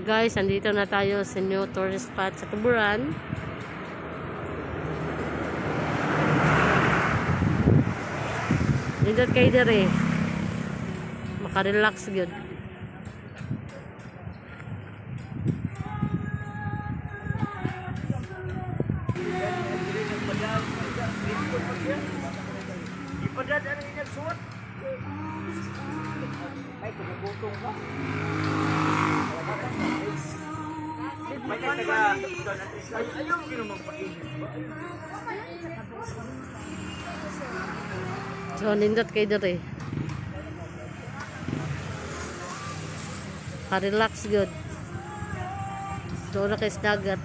Guys, andito na tayo sa new tourist spot sa Tuburan. Nindot kay dire. Makarelax gyud. Ipadad ang inyong suot. Ay, kumugutong ka. May taga. Ay, ayaw mo ginamang painit ba? So, nindot kay dire. Makarelax gyud. Doon na kay sa dagat.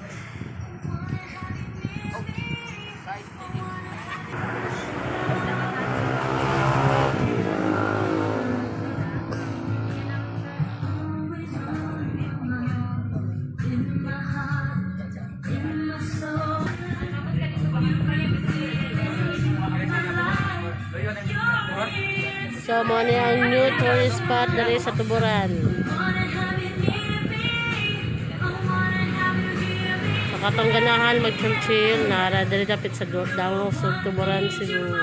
So, mo ni ang new tourist spot diri sa Tuburan. Sa katong ganahan mag-chill-chill, nara diri dapit sa Dangos sa Tuburan, Cebu.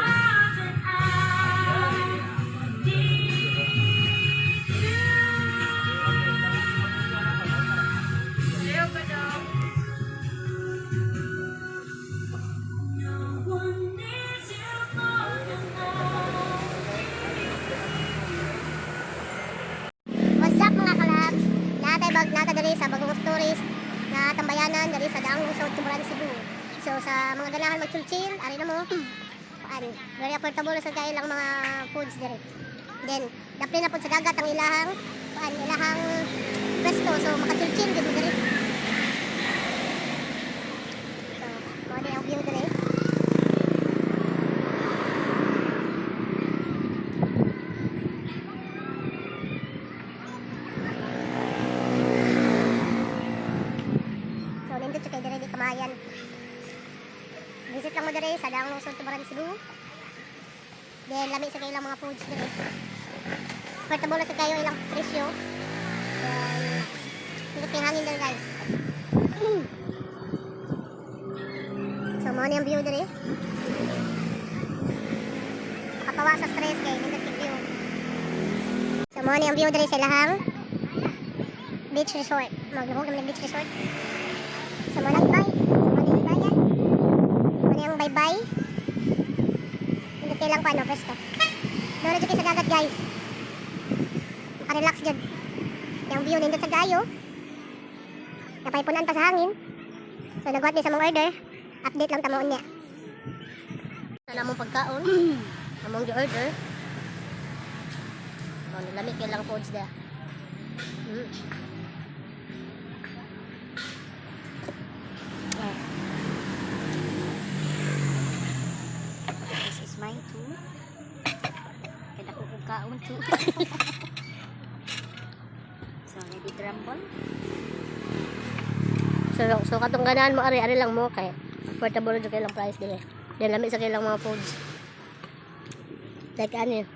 What's up, mga kalabs? Natay bag nata diri sa Bagong Tourist na tambayanan diri sa Daang Lungsod, Tuburan, Cebu. So sa mga ganahan mag-chill, ari na mo. An, very affordable sa kay lang mga foods diri. Then, dapli na pud sa dagat ang ilahang kuan, ilahang pwesto, so maka-chill gid mo diri. So, mao ni ang view diri. So, nindot siya kay diri di kamayan. Visit lang mo diri sa Daang Lungsod, Tuburan, Cebu. Then, lami sa kailang mga foods diri. Affordable sa kayo ilang presyo. Then, nindot kay hangin diri, guys. So, mao ni ang view diri. Makapawa sa stress kay nindot kay view. So, mao ni ang view diri sa ilahang beach resort. Magluhog naman ang beach resort. So, mao nang bye. Mao ni bayan. Mao ni ang bye-bye. Nindot kay lang pa, no, pwesto. Doon na jud kay sa dagat, guys. Makarelax jud. Yung view nindot sa kayo. Napaipunan pa sa hangin. So, nagwat ni sa mong order. Update lang tamoon niya. Sana mong pagkaon. Among gi-order. Oh, nilami kay lang foods there. This is mine too. Kaya ako kong kaon too. So, ready to rumble? So katong ganahan mo ari ari lang mo kay affordable jud kay lang price dire. Then lami sa kay lang mga foods. Like ano yun?